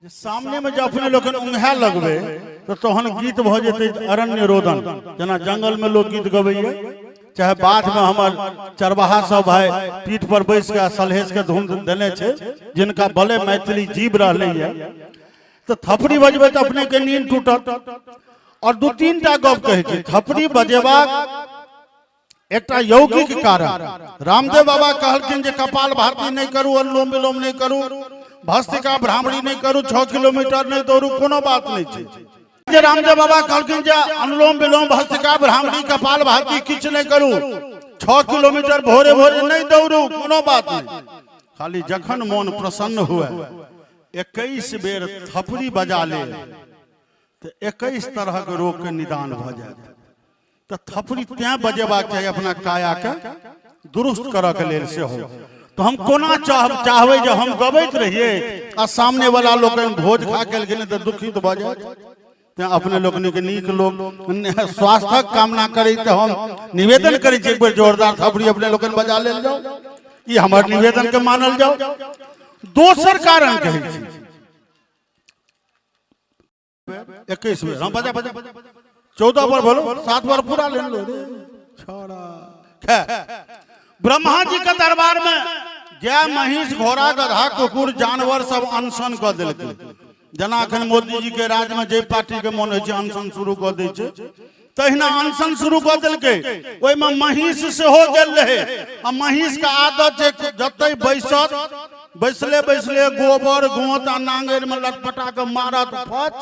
जे सामने में जे अपने लोकनि उंघाय लगबै तऽ तहन गीत भऽ जेतै अरण्य रोदन। जेना जंगल में लोक गीत गबैया, चाहे बाध में हमर चरवाहा सब भाई पीठ पर बैस के सलहेश के धुन देने छै, जिनका भले मैथिली जीव रहलैया, तऽ थपड़ी बजबै तऽ अपने के नींद टूटत। और दू तीन टा गप कहै छी, थपड़ी बजेबाक एकटा यौगिक कारण। रामदेव बाबा कहलखिन जे कपाल भाती नहि करू, अनुलोम विलोम नहि करू, भस्त्रिका भ्रामरी नहि करू, 6 किलोमीटर नहि दौड़ू, कोनो बात नहि छै। जे रामदेव बाबा कहलखिन जे अनुलोम विलोम भस्त्रिका भ्रामरी कपाल भाती किछु नहि करू, 6 किलोमीटर भोरे भोरे नहि दौड़ू, कोनो बात नहि, खाली जखन मोन प्रसन्न हुए 21 बेर थपड़ी बजा ले तऽ 21 तरहक रोग के निदान भऽ जायत। तऽ थपड़ी तैं बजेबाक चाही अपना काया के दुरुस्त करऽ के लेल सेहो। तऽ हम कोना चाहबै जे हम गबैत रहियै आ सामने वाला लोकनि भोज खा के गेलखिन तऽ दुखित भऽ जायत। तैं अपने लोकनिक नीक लोक स्वास्थ्यक कामना करैत हम निवेदन करै छी, एक बेर जोरदार थपड़ी अपने लोकनि बजा लेल जाउ, ई हमर निवेदन के मानल जाउ। दोसर कारण कहै छी, 21 बेर हम बजा बजा 14 बार बोलो, 7 बार पूरा ले लो रे छोड़ा। खैर, ब्रह्मा जी के दरबार में गाय महिष घोड़ा गधा कुकुर जानवर सब अनशन कऽ देलकै। जेना अखन मोदी जी के राज में जे पार्टी के मन होइ छै अनशन शुरू कऽ दै छै, तहिना अनशन शुरू कऽ देलकै। ओहिमे महिष सेहो गेल रहै आ महिष के आदत छै जतै बैसत बैसले बैसले गोबर गोंत आ नांगरि में लटपटा के मारत फच।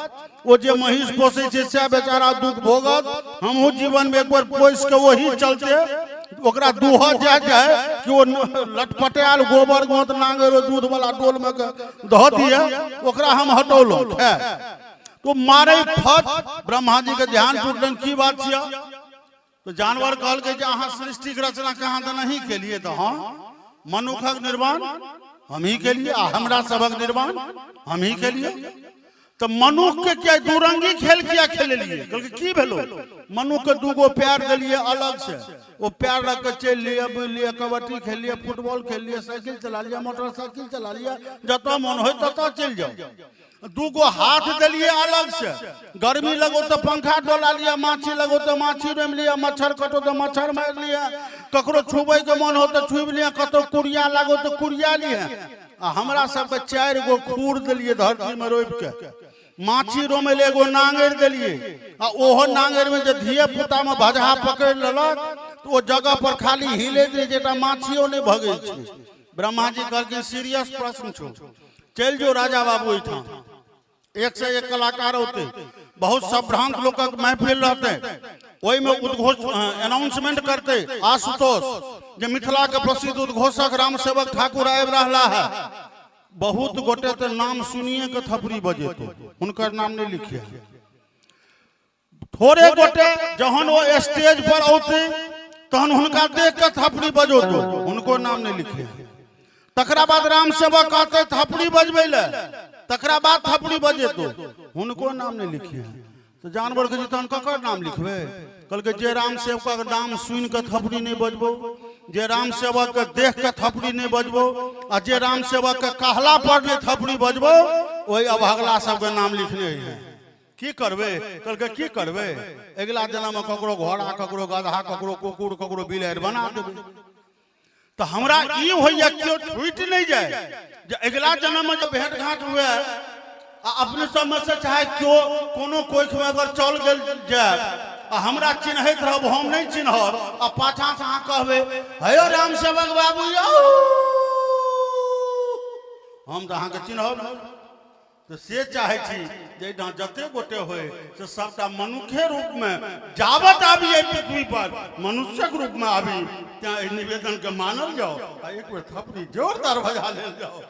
ओ जे महिष पोसै छै से बेचारा दुख भोगत। हमहूँ जीवन में एक बेर पोसि के वही चलते ओकरा दूह जाय जाय कि ओ लटपटायल गोबर गोंत नांगरि दूध वाला डोल में के धऽ दिए, ओकरा हम हटौलहुँ। खैर, तो मारे फच, ब्रह्मा जी के ध्यान टूटलनि, की बात छियै? तो जानवर कहलकै जे अहाँ सृष्टिक रचना कहाँ तऽ नहीं केलिए, तऽ हँ मनुखक निर्माण हम ही केलिए आ हमरा सबक निर्माण हम ही केलिए, तऽ मनुख के किया दुरंगी खेल किया खेलेलिए? कहलकै की भेलो? मनुख के दूगो पैर देलिए अलग से, ओ पैर रख के चलि लिअ, बुलि लिअ, कबड्डी खेल लिअ, फुटबॉल खेल लिअ, साइकिल चला लिअ, मोटरसाइकिल चला लिअ, जतऽ मन होय ततऽ चलि जाउ। दूगो हाथ देलिए अलग से, गर्मी लगो तो पंखा डोला लिया, माछी लगो तो माछी रोमि लिया, मच्छर कटो तो मच्छर मारि लिया, ककरो छुबै के मन हो तो छुबि लिया, कतौ कुड़िया लगो तो कुड़िया लिया। आ हमरा सबके 4 गो खूर देलिए धरती में रोपि के, माछी रोमै ले एगो नांगरि देलिए आ ओहो नांगरि में जे धिया पुता में भजहा पकड़ि लेलक तो ओ जगह पर खाली हिलैत रहै छै, एकटा माछियो नहि भगै छै। ब्रह्मा जी कहलखिन सीरियस प्रश्न छौ, चलि जो राजा बाबू ओहिठाम, एक से एक कलाकार औते, बहुत संभ्रांत लोकक महफिल रहते, ओहिमे उद्घोष अनाउंसमेंट करते आशुतोष जे मिथिला के प्रसिद्ध उद्घोषक रामसेवक ठाकुर आबि रहला है। बहुत गोटे तो नाम सुनिए के थपड़ी बजेतो, हुनकर नाम नहीं लिखिए। थोड़े गोटे जहन ओ स्टेज पर औते तहन हुनका देख के थपड़ी बजौतो, हुनको नाम नहीं लिखे। तकरा बाद राम सेवक कहते थपड़ी बजबै ले, तकरा बाद थपड़ी बजेतो, हुनको नाम नहीं लिखे। तो जानवर के तहन ककर नाम लिखबै? कहलकै जे राम सेवकक नाम सुनि के थपड़ी नहीं बजबो, जे राम सेवक के देख के थपड़ी नहीं बजबो, आ जे राम सेवक के कहला पर नहीं थपड़ी बजबो, ओहि अभगला सबके नाम लिखने है। की करबै? कहलकै की करबै, अगिला जन्ममे ककरो घोड़ा, ककरो गधा, ककरो कुकुर, ककरो बिलाड़ि बना देबै। तऽ हमरा ई होइए केओ छूटि नहि जाय जे अगिला जन्ममे जे भेंट घाट हुए आ अपने सबमे से चाहे केओ कोनो कोखिमे अगर चल गेल जाय आ हमरा चिन्हैत रहब, हम नहि चिन्हब, आ पाछाँ से अहाँ कहबै हेयो राम सेवक बाबू यौ, हम तऽ अहाँके चिन्हब नहि। तऽ से चाहै छी जे एहिठाम जते गोटे होय से सबटा मनुखे रूपमे जाबत आबी एहि पृथ्वी पर मनुष्यक रूपमे आबी, तेँ एहि निवेदनके मानल जाओ आ एक बेर थपड़ी जोरदार बजा लेल जाओ।